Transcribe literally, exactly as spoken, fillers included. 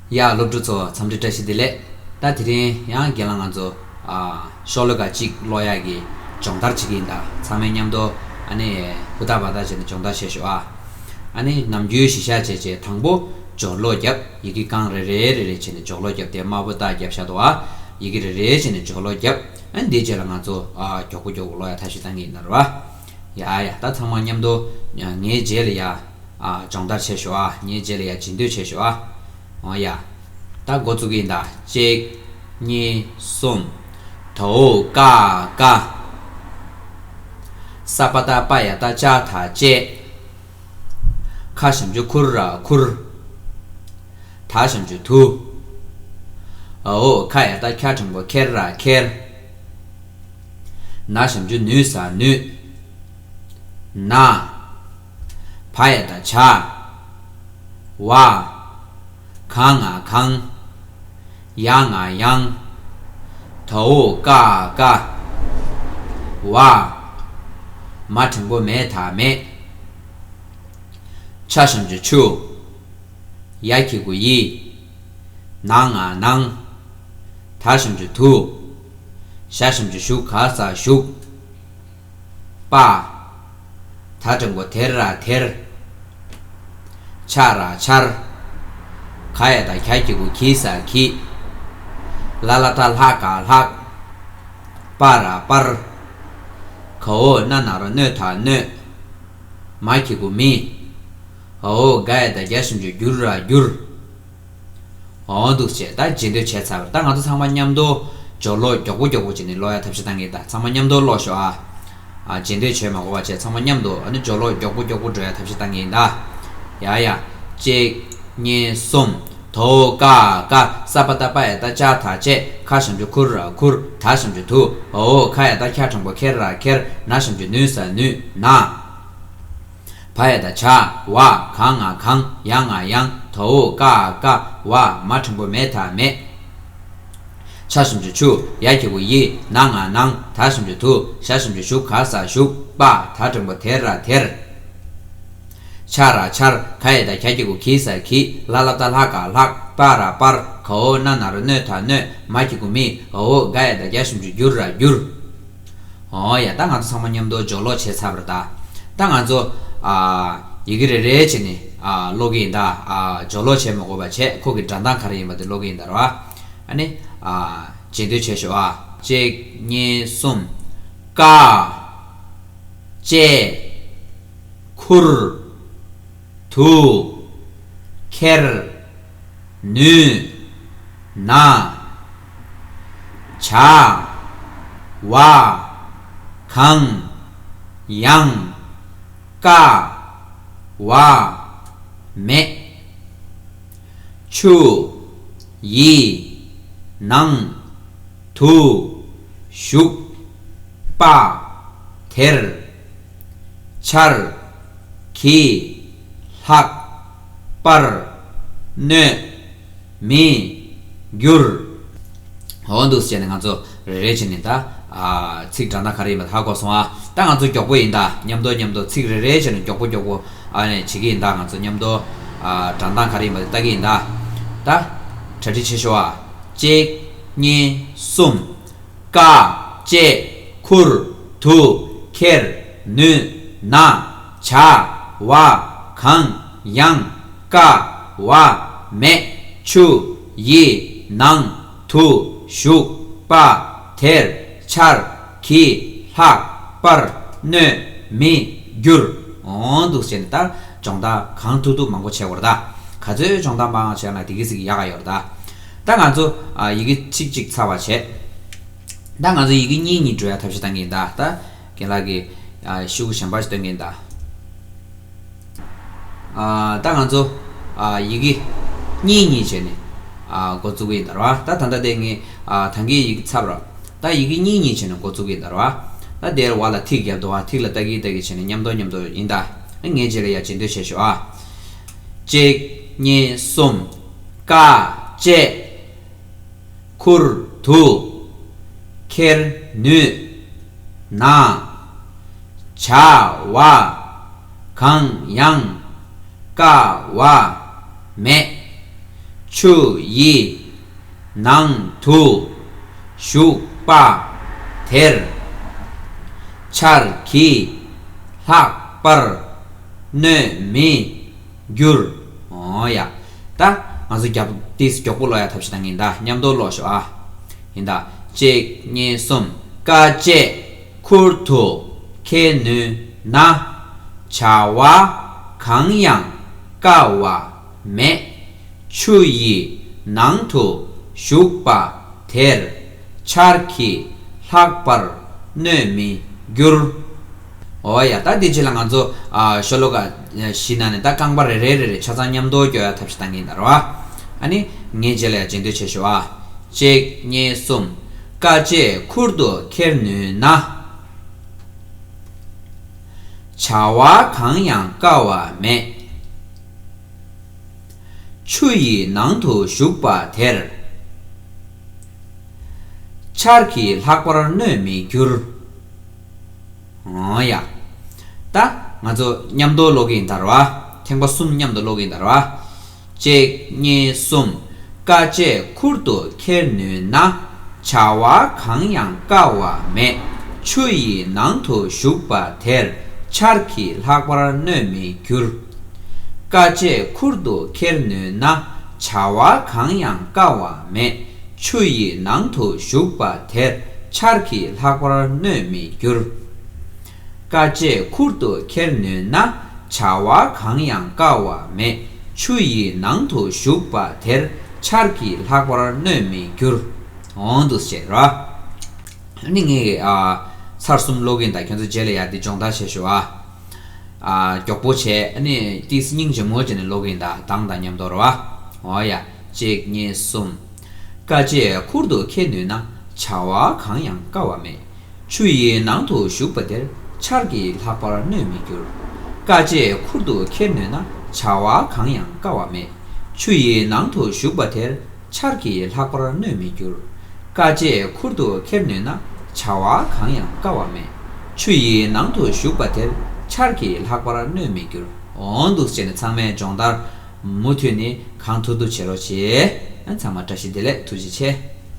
ཡ། སློབ་ཕྲུག་ཚོ་འཚམས་འདྲི་བཀྲ་ཤིས་བདེ་ལེགས། ད་དེ་རིང་ཡང་རྒན་ལགས་ང་ཚོ་ཨ་ཤོ་ལོ་ཀ་གཅིག་ཀློག་ཡག་གི་སྦྱོང་བརྡར་བྱེད་ཀྱི་ཡིན། ད་ཚང་མས་མཉམ་དུ་ཨ་ནི་ཧུར་ཐག་བ་ཐག་བྱས་ནས་སྦྱོང་བརྡར་བྱས་ཤོག་ཨ། ཨ་ནི་ནམ་རྒྱུན་གཞི་བཞག་བྱས་བྱས་དང་པོ་སྦྱོར་ཀློག་རྒྱབ། ཡི་གེ་རྐང་རེ་རེ་རེ་རེ་བྱས་ནས་སྦྱོར་ཀློག་རྒྱབ། དེ་དམར་པོ་རྟགས་རྒྱབ་བཞག་འདུག་ཨ། ཡི་གེ་རེ་རེ་བྱས་ནས་སྦྱོར་ཀློག་རྒྱབ། ཨ་ནི་དེའི་རྗེས་ལ་ང་ཚོ་ཨ་མགྱོགས་པོ་མགྱོགས་པོ་ཀློག་ཡག་ཐབས་ཤེས་གཏང་གི་ཡིན་ན་རེད་བ། ཡ་ཡ། ད་ཚང་མ་མཉམ་དུ་ངའི་རྗེས་ལ་ཡ། ཨ་སྦྱོང་བརྡར་བྱས་ཤོག་ཨ། ངའི་རྗེས་ལ་ཡ་བྱེད་འདོད་བྱས་ཤོག་ཨ། འོ་ཡ། ད་འགོ་བཙུགས་ཀྱི་ཡིན་ད། གཅིག་གཉིས། གསུམ། ད་འོག་ཀ་དཀའ། ས་པ་བཏགས་སྤ་ཡ་བཏགས་སྤྱ་ད་སྤྱད། ཁ་ཞབས་ཀྱུ་ཁུ་ར་ཁུར། ད་ཞབས་ཀྱུ་དུ། འོག་ཁ་ཡ་བཏགས་ཁྱ་འགྲེང་བུ་ཁེར་ར་ཁེར། ན་ཞབས་ཀྱུ་ནུ་ས་ནུས། ན། བ་ཡ་བཏགས་བྱ། བ། ག་ང་གང་། ཡ་ང་ཡང་། ད་འོག་ཀ་དཀའ། བ། མ་འགྲེང་བུ་མེ་ད་མེད། ཆ་ཞབས་ཀྱུ་ཆུ། ཡ་གི་གུ་ཡི། ན་ང་ནང་། ད་ཞབས་ཀྱུ་དུ། ཞ་ཞབས་ཀྱུ་ཞུ་ག་ས་ཞུགས། པ། ད་འགྲེང་བུ་དེ་ར་དེར། ཆ་ར་ཆར། ག་ཡ་བཏགས་གྱ་གི་གུ་གྱི་ས་གྱིས། ལ་ལ་བཏགས་ལྷ་ག་ལྷགས། པ་ར་པར། ག་འོག་ན་ན་རོ་གནོ་ད་གནོད། མ་གི་གུ་མི། འོག་ག་ཡ་བཏགས་གྱ་ཞབས་ཀྱུ་གྱུ་ར་གྱུར། འོ་འདུག་སེ་བྱས། ད་རྗེས་ཟློས་བྱས་ཚར་བ་རེད། ད་ང་ཚོ་ཚང་མ་མཉམ་དུ་སྦྱོར་ཀློག་མགྱོགས་པོ་མགྱོགས་པོ་བྱས་ནས་ཀློག་ཡ་ཐབས་ཤེས་གཏང་གི་ཡིན་ད། ཚང་མ་མཉམ་དུ་ཀློག་ཤོག་ཨ། ཨ་རྗེས་ཟློས་བྱས་མ་དགོས་པ་བྱས། ཚང་མ་མཉམ་དུ་ཨ་ནི་སྦྱོར་ཀློག་མགྱོགས་པོ་མགྱོགས་པོ་འགྲོ་ཡ་ཐབས་ཤེས་གཏང་གི་ཡིན་ད། ཡ་ཡ། གཅིག་གཉིས། གསུམ། ད་འོག་ཀ་དཀའ། ས་པ་བཏགས་སྤ་ཡ་བཏགས་སྤྱ་ད་སྤྱད། ཁ་ཞབས་ཀྱུ་ཁུ་ར་ཁུར། ད་ཞབས་ཀྱུ་དུ། འོག་ཁ་ཡ་བཏགས་ཁྱ་འགྲེང་བུ་ཁེར་ར་ཁེར། ན་ཞབས་ཀྱུ་ནུ་ས་ནུས། ན། བ་ཡ་བཏགས་བྱ། བ། ག་ང་གང་། ཡ་ང་ཡང་། ད་འོག་ཀ་དཀའ། བ། མ་འགྲེང་བུ་མེ་ད་མེད། ཆ་ཞབས་ཀྱུ་ཆུ། ཡ་གི་གུ་ཡི། ན་ང་ནང་། ད་ཞབས་ཀྱུ་དུ། ཞ་ཞབས་ཀྱུ་ཞུ་ག་ས་ཞུགས། པ། ད་འགྲེང་བུ་དེ་ར་དེར། ཆ་ར་ཆར། ག་ཡ་བཏགས་གྱ་གི་གུ་གྱི་ས་གྱིས། ལ་ལ་བཏགས་ལྷ་ག་ལྷགས། པ་ར་པར། ག་འོག་ན་ན་རོ་གནོ་ད་གནོད། མ་གི་གུ་མི། འོག་ག་ཡ་བཏགས་གྱ་ཞབས་ཀྱུ་གྱུ་ར་གྱུར། འོ་ཡ། ད་ང་ཚོ་ཚང་མ་མཉམ་དུ་སྦྱོར་ཀློག་བྱས་ཚར་བ་རེད་ད། ད་ང་ཚོ་ཨ་ཡི་གེ་རེ་རེ་བྱས་ནས་ཨ་ཀློག་གི་ཡིན་ད། ཨ་སྦྱོར་ཀློག་བྱས་མ་དགོས་པ་བྱས། ཁོ་གི་སྒྲ་གདངས་ག་རེ་ཡིན་པ་དེ་ཀློག་གི་ཡིན་ད་རེད་བ། ཨ་ནི་ཨ་རྗེས་ཟློས་བྱས་ཤོག་ཨ། གཅིག་གཉིས། གསུམ། ཀ། སྤྱད། ཁུར། དུ། ཁེར། ནུས། ན། བྱ། བ། གང་། ཡང་། དཀའ། བ། མེད། ཆུ། ཡི། ནང་། དུ། ཞུགས། པ། དེར། ཆར། གྱིས། ལྷགས། པར། གནོད། མི། འགྱུར། འོ་འདུག་སེ་བྱས་ནས་ང་ཚོ་རེ་རེ་བྱས་ནས་ད་ཨ་ཚིག་སྒྲ་གདངས་ག་རེ་ཡིན་པ་ཧ་གོ་སོང་ཨ། ད་ང་ཚོ་མགྱོགས་པོ་ཡིན་ད། མཉམ་དུ་མཉམ་དུ་ཚིག་རེ་རེ་བྱས་ནས་མགྱོགས་པོ་མགྱོགས་པོ་ཨ་ནས་བྱེད་ཀྱི་ཡིན་ད། ང་ཚོ་མཉམ་དུ་ཨ་སྒྲ་གདངས་ག་རེ་ཡིན་པ་དེ་ལྟ་གི་ཡིན་ད། ད་གྲ་སྒྲིག་བྱེད་ཤོག་ཨ། གཅིག་གཉིས། གསུམ། ཀ། སྤྱད། ཁུར། དུ། ཁེར། ནུས། ན། བྱ། བ། གང་། ཡང་། དཀའ། བ། མེད། ཆུ། ཡི། ནང་། དུ། ཞུགས། པ། དེར། ཆར། གྱིས། ལྷགས། པར། གནོད། མི། འགྱུར། འོ་འདུག་སེ་བྱས་ནས་ད་སྦྱོང་བརྡར་གང་ཐུབ་ཐུབ་མང་པོ་བྱེད་དགོས་རེད་ད། ག་ཚོད་སྦྱོང་བརྡར་མང་བྱས་ན་དེ་གི་ཟིག་ཡག་ག་ཡོད་རེད་ད། ད་ང་ཚོ་ཨ་ཡི་གེ་གཅིག་གཅིག་ཚར་བ་བྱས། ད་ང་ཚོ་ཡི་གེ་གཉིས་གཉིས་འགྲོ་ཡ་ཐབས་ཤེས་གཏང་གི་ཡིན་ད། ད་རྒན་ལགས་ཀྱིས་ཨ་ཤོག་གུ་གཞན་པ་ཞིག་སྟོན་གི་ཡིན་ད། ཨ་ད་ང་ཚོ་ཨ་ཡི་གེ་གཉིས་གཉིས་བྱས་ནས་ཨ་འགོ་བཙུགས་གི་ཡིན་ད་ར་བ། ད་ད་ལྟ་དེ་ངས་ཨ་ད་གིན་ཡི་གེ་ཚར་བ་ར། ད་ཡི་གེ་གཉིས་གཉིས་བྱས་ནས་འགོ་བཙུགས་གི་ཡིན་ད་ར་བ། ད་དེར་བ་ལ་ཐིག་བརྒྱབ་འདུག་བ། ཐིག་ལ་ལྟ་གི་ལྟ་གི་བྱས་ནས་མཉམ་དུ་མཉམ་དུ་ཡིན་ད། ངས་རྗེས་ལ་ཡ་རྗེས་ཟློས་བྱས་ཤོག་ཨ། གཅིག་གཉིས། གསུམ། ཀ། སྤྱད། ཁུར། དུ། ཁེར། ནུས། ན། བྱ། བ། གང་། ཡང་། དཀའ། བ། མེད། ཆུ་ཡི་ནང་དུ་ཞུགས་པ་དེར་ཆར་གྱིས་ལྷག་པར་གནོད་མི་འགྱུར། འོ་ཡ། ད་ང་ཚོ་རྒྱབ་ཏིས་མགྱོགས་པོ་ཀློག་ཡ་ཐབས་ཤེས་གཏང་གིན་ད། མཉམ་དུ་ཀློག་ཤོག་ཨ། ཡིན་ད། གཅིག་གཉིས་གསུམ། དཀའ་སྤྱད་ཁུར་དུ་ཁྱེར་ནུས་ན། བྱ་བ་གང་ཡང་དཀའ་བ་མེད། ཆུ་ཡི་ནང་དུ་ཞུགས་པ་དེར་ཆར་གྱིས་ལྷག་པར་གནོད་མི་འགྱུར། འོ་ཡ། ད་འདི་རྗེས་ལ་ང་ཚོ་ཨ་ཤོ་ལོ་ཀ་བཞི་ནང་ནས་ད་རྐང་པ་རེ་རེ་རེ་རེ་ཆ་ཚང་མཉམ་དུ་སྐྱོར་ཡ་ཐབས་ཤེས་གཏང་གིན་ད་རོ། ཨ་ནི་ངའི་རྗེས་ལ་ཡ་རྗེས་ཟློས་བྱེད་ཤོག་ཨ། གཅིག་གཉིས་གསུམ། དཀའ་སྤྱད་ཁུར་དུ་ཁྱེར་ནུས་ན། བྱ་བ་གང་ཡང་དཀའ་བ་མེད། ཆུ་ཡི་ནང་དུ་ཞུགས་པ་དེར་ཆར་གྱིས་ལྷག་པར་གནོད་མི་འགྱུར། འོ་ཡ། ད་ང་ཚོ་མཉམ་དུ་ཀློག་གིན་ད་རོ། ཐེངས་པ་གསུམ་མཉམ་དུ་ཀློག་གིན་ད་རོ། གཅིག་གཉིས་གསུམ། དཀའ་སྤྱད་ཁུར་དུ་ཁྱེར་ནུས་ན། བྱ་བ་གང་ཡང་དཀའ་བ་མེད། ཆུ་ཡི་ནང་དུ་ཞུགས་པ་དེར་ཆར་གྱིས་ལྷག་པར་གནོད་མི་འགྱུར། དཀའ་སྤྱད་ཁུར་དུ་ཁྱེར་ནུས་ན། བྱ་བ་གང་ཡང་དཀའ་བ་མེད། ཆུ་ཡི་ནང་དུ་ཞུགས་པ་དེར་ཆར་གྱིས་ལྷག་པར་གནོད་མི་འགྱུར། དཀའ་སྤྱད་ཁུར་དུ་ཁྱེར་ནུས་ན། བྱ་བ་གང་ཡང་དཀའ་བ་མེད། ཆུ་ཡི་ནང་དུ་ཞུགས་པ་དེར་ཆར་གྱིས་ལྷག་པར་གནོད་མི་འགྱུར། འོང་དུ་བྱེད་ར། ནི་ངས་ཨ་ཚར་གསུམ་ཀློག་གིན་ད། ཁྱོད་ཚོ་རྗེས་ལ་ཡ་འདི་སྦྱོང་བརྡར་བྱེད་ཤོག་ཨ། ཨ་མགྱོགས་པོ་བྱས། ནི་ཏིས་སྙིང་རྗེ་མོ་བྱས་ནས་ཀློག་གིན་ད། གདངས་དང་མཉམ་དུ་ར་བ། འོ་ཡ། གཅིག་གཉིས་གསུམ། དཀའ་སྤྱད་ཁུར་དུ་ཁྱེར་ནུས་ན། བྱ་བ་གང་ཡང་དཀའ་བ་མེད། ཆུ་ཡི་ནང་དུ་ཞུགས་པ་དེར་ཆར་གྱིས་ལྷག་པར་གནོད་མི་འགྱུར། དཀའ་སྤྱད་ཁུར་དུ་ཁྱེར་ནུས་ན། བྱ་བ་གང་ཡང་དཀའ་བ་མེད། ཆུ་ཡི་ནང་དུ་ཞུགས་པ་དེར་ཆར་གྱིས་ལྷག་པར་གནོད་མི་འགྱུར། དཀའ་སྤྱད་ཁུར་དུ་ཁྱེར་ནུས་ན། བྱ་བ་གང་ཡང་དཀའ་བ་མེད། ཆུ་ཡི་ནང་དུ་ཞུགས་པ་དེར་ཆར་གྱིས་ལྷག་པར་གནོད་མི་འགྱུར། འོང་དུ་བྱས་ནས་ཚང་མས་སྦྱོང་བརྡར་མུ་མཐུད་ནས་གང་ཐུབ་ཐུབ་བྱེད་རོགས་བྱེད། ཚང་མ་བཀྲ་ཤིས་བདེ་ལེགས། ཐུགས་རྗེ་ཆེ།